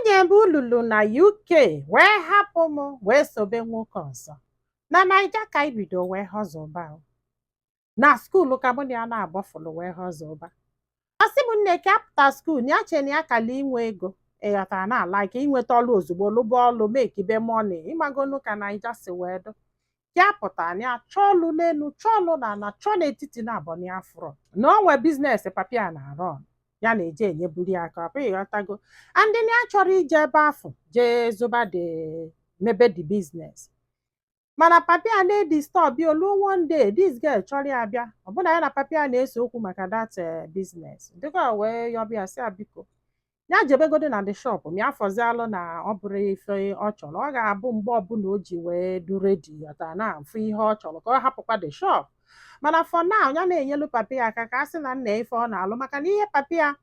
Nwunye m lụrụ na UK wee hapụ m wee sobe nwoke ọzọ. Na Naija ka anyị bido wee họzụba o. Na school ka mụ na ya na-agbafụlụ wee họzụba. Ọ sị m, nne, ka apụta school na ya che na ya kala inwe ego, ịghọtara, na like inweta ọlụ ozugbo, lụba ọlụ, make money, ịmagonu ka Naija si wee dụ. Ya pụtara na ya chọọ ọlụ n'elu, chọọ ọlụ na ana, chọọ n'etiti na abọ, na ya fụrọ na o nwee business papi a na-arụ, ya na-eje enyeburu ya aka. Ọ bụghị, ịghọtago, and na ya chọrọ ije ebe afụ jee zụba the mebe the business, mana papi a na-edisturb ya. Olu one day, this girl chọrọ ya bịa, ọbụna ya na papi a na-ese okwu maka that business. Dịka wee yọbịa, sị ya biko, ya jebegodo na the shop ma ya fọzialụ, na ọ bụrụ ife ọ chọrọ, ọ ga-abụ mgbe ọbụla o ji wee du ready, ghọta, na afụ ihe ọ chọrọ ka ọ hapụkwa the shop, mana for now ya na-enyelu papi ya aka, ka a sị na nna ife ọ na-alụ, maka na ihe papi ya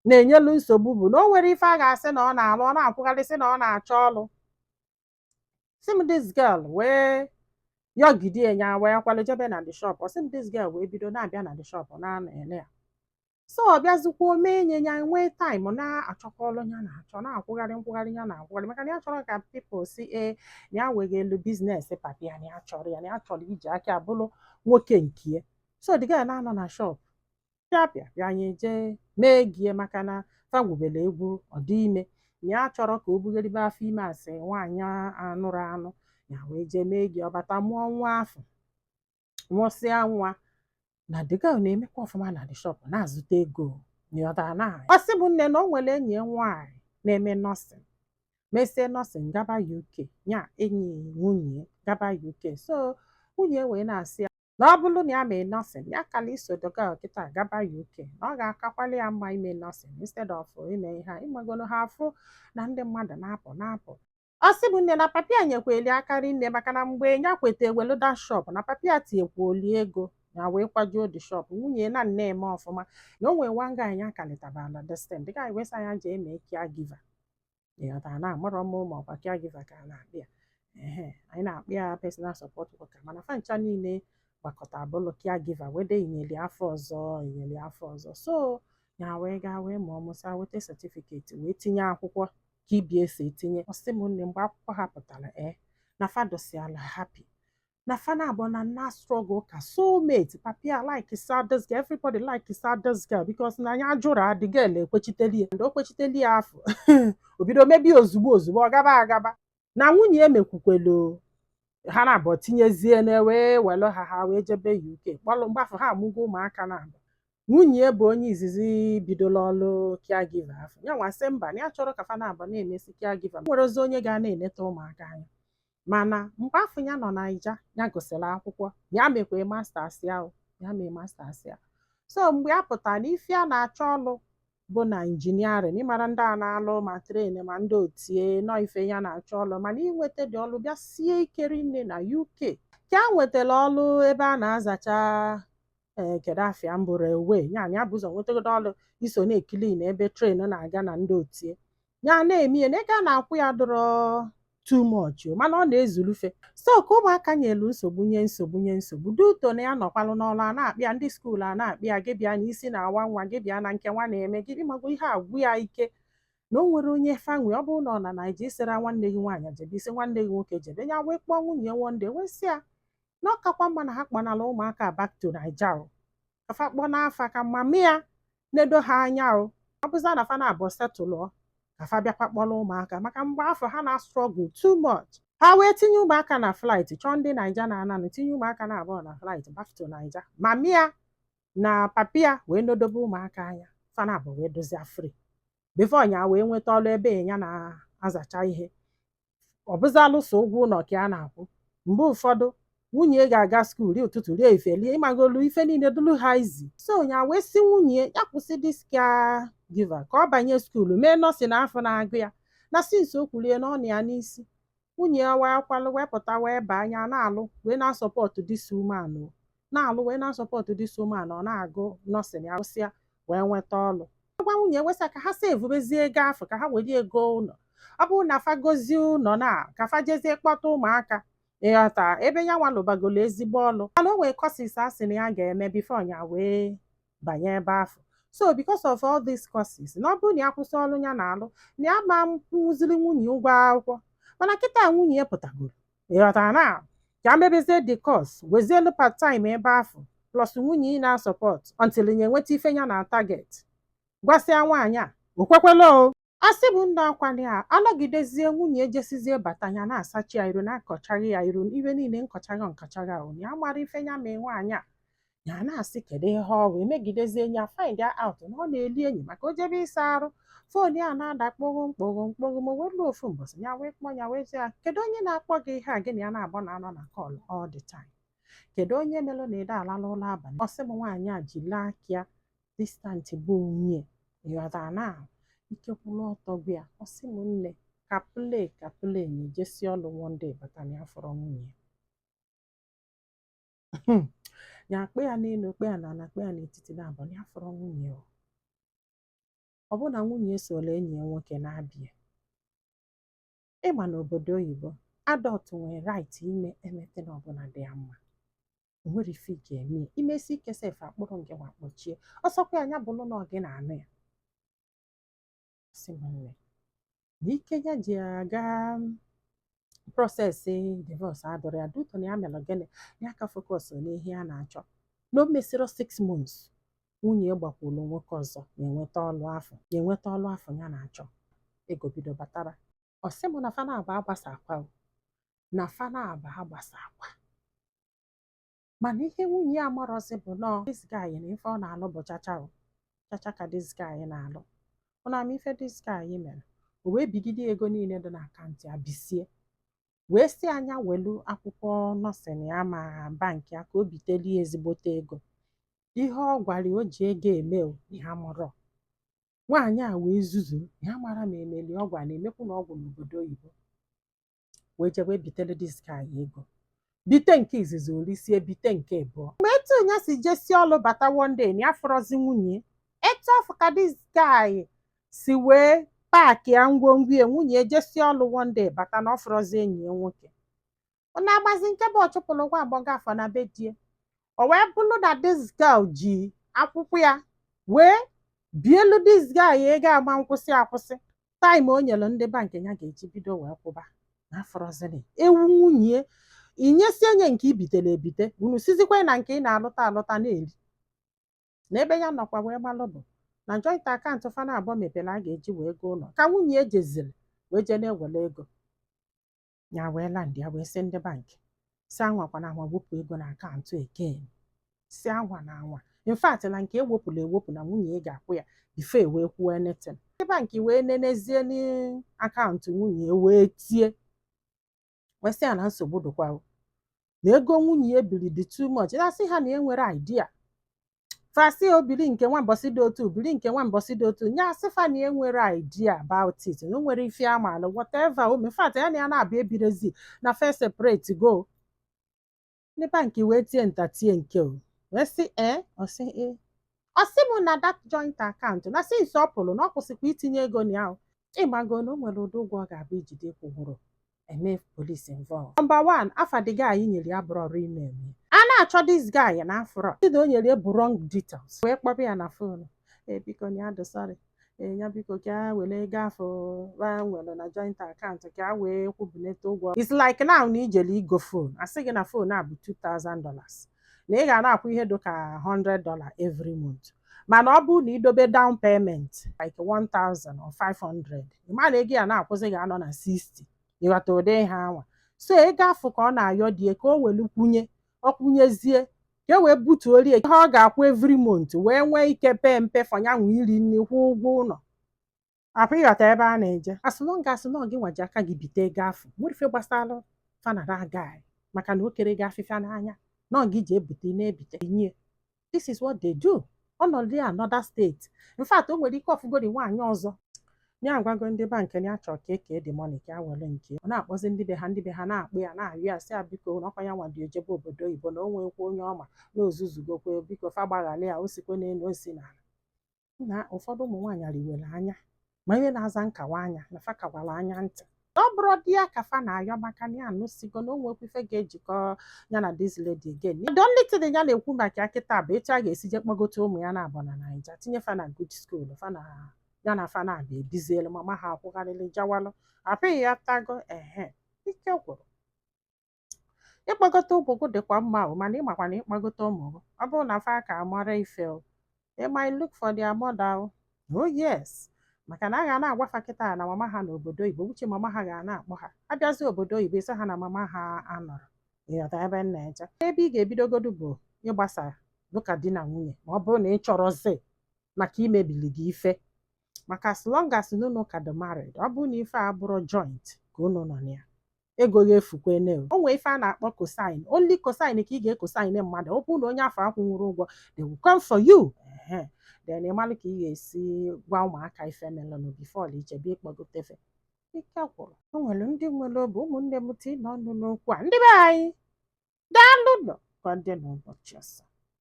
na-enyelu nsogbu bụ na o nwere ife a ga-asị na ọ na-alụ, ọ na-akwụgharị na ọ na-achọ ọlụ. Si m this girl wee yọgide ya, wee kwalụ jebe na the shop. Ọ sị m this girl wee bido na-abịa na the shop na-anọ ele ya. So ọ bịazikwa mee nye ya nwee time na-achọkwa ọlụ ya na-achọ, na-akwụgharị nkwụgharị ya na-akwụgharị, maka na ya chọrọ ka people si ee, na ya wegelu business papi ya, na ya chọrọ ya, na ya chọrọ iji aka abụrụ nwoke nke ya. So the girl na-anọ na shop, bịa bịa bịa, anyị jee mee gie, maka na fa gwubere egwu ọ dị ime, na ya chọrọ ka o bugheribe afọ ime asị nwaanyị anụrụ anụ ya. Wee jee mee gie, ọ bata, mụọ nwa afọ, mụsịa nwa, na the girl na-emekwa ọfụma na the shop, na-azụta ego, ịghọtara. Na ọ sị bụ nne, na o nwere enyi ya nwaanyị na-eme nursing, mesie nursing gaba UK, ya enyi nwunye gaba UK. So nwunye wee na-asị ya na ọ bụrụ na ya mee nursing, ya kala iso the girl kịta gaba UK, na ọ ga-akakwali ya mma ime nursing instead of ime ihe a, ịmagolo ha afụ na ndị mmadụ na-apụ na-apụ. Ọ sị bụ nne, na papi ya nyekweli aka rinne, maka na mgbe ya kweta ewelu that shop, na papi ya tinyekwoli ego ya wee kwajuo the shop. Nwunye na nne eme ọfụma, na o nwere one guy ya kalitabala this thing, the guy wee sị ya jee mee caregiver, ịghọtara, na amarọ m ma ọkwa caregiver ka a na-akpị ya. Ehe, anyị na-akpị ya personal support worker, mana fa ncha niile gbakọta bụlụ caregiver, wede inyeli afọ ọzọ, inyeli afọ ọzọ. So ya wee gaa wee mụọ, mụsa, weta certificate, wee tinye akwụkwọ ka ibie esi etinye. Ọ sị m nne, mgbe akwụkwọ ha pụtara, ee, na fadosiala happy, na fa na-abụ na na struggle ka soulmate. Papi ya like sa this girl, everybody like sa this girl, because na anya jụrụ adị girl ekwechiteli ya, and o kwechiteli ya afọ, o bido mebie ozugbo ozugbo, ọ gaba agaba na nwunye emekwukwelu ha na-abụ tinyezie na wee welu ha, ha wee jebe UK kpọlụ. Mgbafụ ha amụgo ụmụaka na abụ, nwunye bụ onye izizi bidola ọlụ caregiver afọ ya. Nwa sị mba, na ya chọrọ ka fa na-abụ na-emesi caregiver, nwere ozi onye ga na-eneta ụmụaka anya. Mana mgbe afọ ya nọ Naija, ya gụsịrị akwụkwọ, ya mekwa masters ya o, ya mee masters ya. So mgbe ya pụtara na ife a na-achọ ọlụ bụ na engineering, ịmara ndị a na-alụ ma train ma ndị otie nọ ife ya na-achọ ọlụ, mana inweta dị ọlụ bịa sie ike rinne na UK. Ka a nwetara ọlụ ebe a na-azacha, ee, kedu afịa mbụ, railway. Ya ya bụ ụzọ nwetagodo ọlụ iso na-ekili na ebe train na-aga na ndị otie ya na-eme ya, na ego a na-akwụ ya dọrọ too much o, mana ọ na-ezulufe. So ka ụmụaka nyelu nsogbu, nye nsogbu, nye nsogbu duto na ya nọkwalụ n'ọlụ, a na-akpị ya, ndị school a na-akpị ya, gị bịa na isi na-awa nwa gị, bịa na nke nwa na-eme gị, ịmago ihe agwụ ya ike na o nwere onye fanwe. Ọ bụrụ na ọ na Naija, isira nwanne gị nwaanyị jebe, isi nwanne gị nwoke jebe. Ya wee kpọọ nwunye one day, wee sị ya na ọ kakwa mma na ha kpọnala ụmụaka back to Naija o, ka fa kpọọ n'afa ka mama ya nedo ha anya o. Ọ bụza na fa na-abụ setụlụọ, ka fa bịakwa kpọrọ ụmụaka, maka mgbe afọ ha na struggle too much. Ha wee tinye ụmụaka na flight, chọọ ndị Naija na-ananụ, tinye ụmụaka na abụọ na flight back to Naija. Mami ya na papi ya wee nodobe ụmụaka anya, fa na abụọ wee dozie free before nya wee nweta ọrụ ebe ya na-azacha ihe. Ọ bụzalụso ụgwọ ụlọ ka a na-akwụ. Mgbe ụfọdụ nwunye ga-aga school rie ụtụtụ, rie ife, lie, ịmagolu ife niile dụlụ ha izi. So nya wee sị nwunye ya kwụsị this caregiver, ka ọ banye school mee nursing afọ na-agụ ya, na since o kwurie na ọ na ya n'isi. Nwunye ya wee kwalụ, wee pụta, wee baa anya na-alụ, wee na-asupport this woman o, na-alụ wee na-asupport this woman. Ọ na-agụ nursing ya, gụsịa, wee nweta ọlụ. Gwa nwunye wesịa ka ha sevubezie ego afọ, ka ha were ego ụlọ, ọ bụrụ na fa gozie ụlọ, na ka fa jezie kpọta ụmụaka, ịghọta, ebe ya nwa lụbagolo ezigbo ọlụ. Mana o nwere courses a sị na ya ga-eme before ya wee banye ebe afọ. So because of all these causes, na ọ bụrụ na ya kwụsị ọrụ ya na-alụ, na ya ma kwụziri nwunye ụgwọ akwụkwọ. Mana kịta nwunye ya pụtagoro, ịghọtara, na ka mebezie the course, wezielu part time ebe afọ, plus nwunye ị na-support until ya enweta ife ya na target. Gwasịa nwaanyị a, o kwekwela. O asị bụ nna akwali a anọgidezie, nwunye ejesizie bata, ya na-asachi ya iru, na-akọchaghị ya iru, iwe niile nkọchaghị nkọchaghị ahụ ya mara ife ya mee nwaanyị a. Ya na-asị, kedu ihe ọ bụ emegidezie ya, find out na ọ na-eli enyi, maka o jebe ịsa arụ, phone ya na-ada kpogom kpogom kpogom. O wee luo ofu mbọsị, ya wee kpọọ ya, wee sị ya, kedu onye na-akpọ gị ihe a gị na ya na-agbọ na-anọ na call all the time? Kedu onye melụ na ịda alala ụlọ abalị? Ọ sị m, nwaanyị a ji lee aka ya distant bụ onye ịghọtara na ike kwụrụ ọtọ gwa ya. Ọ sị m, nne, ka play ka play na ejesi ọlụ, one day bata na ya fọrọ nwunye ya. Ya akpọ ya n'elu, kpe ya n'ala, kpe ya n'etiti na abụọ, ya fọrọ nwunye. O ọ bụ na nwunye sola enyi ya nwoke na-abịa. Ịma n'obodo oyibo, adult nwere right ime anything ọbụla dị ya mma. O nwere ife ị ga-eme ya, imesi ike sef, akpụrụ nke nwa kpọchie ọsọkwa ya, anya bụrụ na ọ gị na-anụ ya. Sị m, nne, na ike ya ji aga process divorce adọrọ ya duto na ya mere gịnị, ya ka focus n'ihe a na-achọ. Na o mesịrị 6 months, nwunye ya gbakwuru nwoke ọzọ, na-enweta ọlụ afọ, na-enweta ọlụ afọ ya na-achọ, ego bido batara. Ọ sị m na fa na-aba agbasa akwa o, na fa na-aba agbasa akwa. Mana ihe nwunye ya amarọzi bụ nọọ this guy na ife ọ na-alụ bụ chacha o chacha ka this guy na-alụ. Ọ na-ama ife this guy mere, o wee bigide ego niile dị n' account ya, bisie, wee si anya welu akwụkwọ nursing ya ma bank ya ka o bitelie ezigbote ego. Ihe ọ gwara ya o ji ego eme, o ya mụrọ nwaanyị a wee zuzu ya mara ma emeli ọgwụ a na-emekwu na ọgwụ n'obodo oyibo, wee jee wee bitele this guy ego. Bite nke izizi, orisie, bite nke abụọ. Mgbe etu ya si jesi ọlụ bata one day, na ya fọrọzi nwunye. Etu afọ ka this guy si wee pack ya ngwongwo ya. Nwunye ejesi ọlụ one day bata, na ọ fọrọzi enyi ya nwoke. Ọ na-agbazi nke bụ ọ chụpụrụ nwa agbọghọ afọ na be die. O wee bụrụ na this girl ji akwụkwọ ya wee bielu this guy ego agba nkwụsị akwụsị. Time o nyere ndị bank ya ga-eji bido wee kwụba na afọrọzini ewu nwunye inyesi onye nke ibitere ebite, unu sizikwe na nke ị na-alụta alụta na-eri. Na ebe ya nọkwa wee gbalụ bụ na joint account fana abụọ mepere a ga-eji wee goo ụlọ, ka nwunye ejeziri wee jee na-ewere ego ya, wee land ya, wee sị ndị bank si anwakwana anwa wepụ ego na account again, si anwa na anwa. In fact, na nke ewepụrụ ewepụ na nwunye ya ga-akwụ ya before wee kwuo anything. Ndị bank wee nenezie n' account nwunye, wee tie, wee sị ya na nsogbu dịkwa o, na ego nwunye ya biri dị too much. Ya sị ha na e nwere idea fasi obiri nke nwa mbọsị dị otu, biri nke nwa mbọsị dị otu. Nya asị fa na e nwere idea about it, na o nwere ife amalụ, whatever o. In fact, ya na ya na-abịa ebirezi na first separate go. Ndị bank wee tie nta tie nke o, wee sị ee, ọ sị ee, ọ sị m na that joint account, na since ọ pụrụ, na ọ kwụsịkwa itinye ego na ya. Ịgbago na o nwere ụdị ụgwọ ọ ga-abụ ijide kwụgwụrụ eme police involve. Number one, afa the guy nyere ya bụrụ real name. A na-achọ this guy na afọrọ ndị na o nyere ya bụ wrong details. Wee kpọba ya na phone, ee, biko, na ya dị sorry, ee, ya biko, ka a were ego afọ wa nwere na joint account ka a wee kwụbunete ụgwọ. It's like now na ijele igo phone, asị gị na phone a bụ $2000, na ị ga na-akwụ ihe dịka $100 every month, mana ọ bụrụ na idobe down payment like 1000 or 500, ị ma na ego ya na-akwụsị ga-anọ na 60. Ịghọta ụdị ihe anwa? So ego afọ ka ọ na-ayọ die ka o welu kwunye, ọ kwụnyezie ka e wee butuorie ihe ọ ga-akwụ every month, wee nwee ike pee mpe fọnyanwụ iri nri, kwụọ ụgwọ ụlọ akwa. Ịghọta ebe a na-eje? As long as na gị nwa ji aka gị bite ego afọ, nwere ife gbasara fanara guy, maka na o kere gị afịfịa n'anya na ọ gị ji ebute na-ebite nye. This is what they do. Ọ nọrọ ya another state. In fact, o nwere ike ọfụgori nwaanyị ọzọ. Ya agwago ndị bank na ya chọrọ ka eke the money, ka a were nke. Ọ na-akpọzi ndị be ha, ndị be ha na-akpụ ya, na-arịọ ya, sị ya biko, na ọkwa ya nwa dị ejebe obodo oyibo, na o nwekwa onye ọma na ozuzugokwe, biko fa gbaghalị ya. O sikwe n'elu, o si n'ala. Na ụfọdụ ụmụ nwaanyị riwere anya ma ihe na-aza nkawa anya na fa kawara anya ntị. Ọ bụrụ di ya ka fa na-ayọ, maka na ya anụsigo, na o nwekwa ife ga-ejikọ ya na this lady again. The only thing ya na-ekwu maka ya kịta bụ etu a ga-esi je kpọgote ụmụ ya na-abụ na Naija, tinye fa na good school, fa na ya na fa na-abịa ebizielu, mama ha akwụgharịrị jawalụ apịghị ya tago. Ehe, ike gwụrụ. Ịkpọgote ụmụ gị dịkwa mma o, mana ịmakwa na ịkpọgote ụmụ gị, ọ bụrụ na fa ka mara ife o, they might look for their mother o. Oh yes, maka na a ga na-agwafa kịta na mama ha n'obodo oyibo, uche mama ha ga na-akpọ ha abịazi obodo oyibo, ịsị ha na mama ha anọrọ. Ịghọta ebe m na-eje? Ebe ị ga-ebidogodu bụ ịgbasa dụka di na nwunye, ma ọ bụrụ na ị chọrọzi, maka imebili gị ife, maka as long as unu ka dị married, ọ bụrụ na ife a bụrụ joint ka unu nọ na ya, ego ga efukwene o. O nwee ife a na-akpọ cosign. Only cosign ka ị ga-ecosign mmadụ. Ọ bụrụ na onye afọ akwụnwụrụ ụgwọ, they will come for you. Ehe, then ị malụ ka ị ga-esi gwa ụmụaka ife melụnụ before ichebe ịkpọgotefe. Ike gwụrụ. O nwere ndị nwere obi. Ụmụnne m, tii n'ọnụ n'okwu a. Ndị be anyị, daalụ nọ. Ka ọ dị n'ụbọchị ọzọ.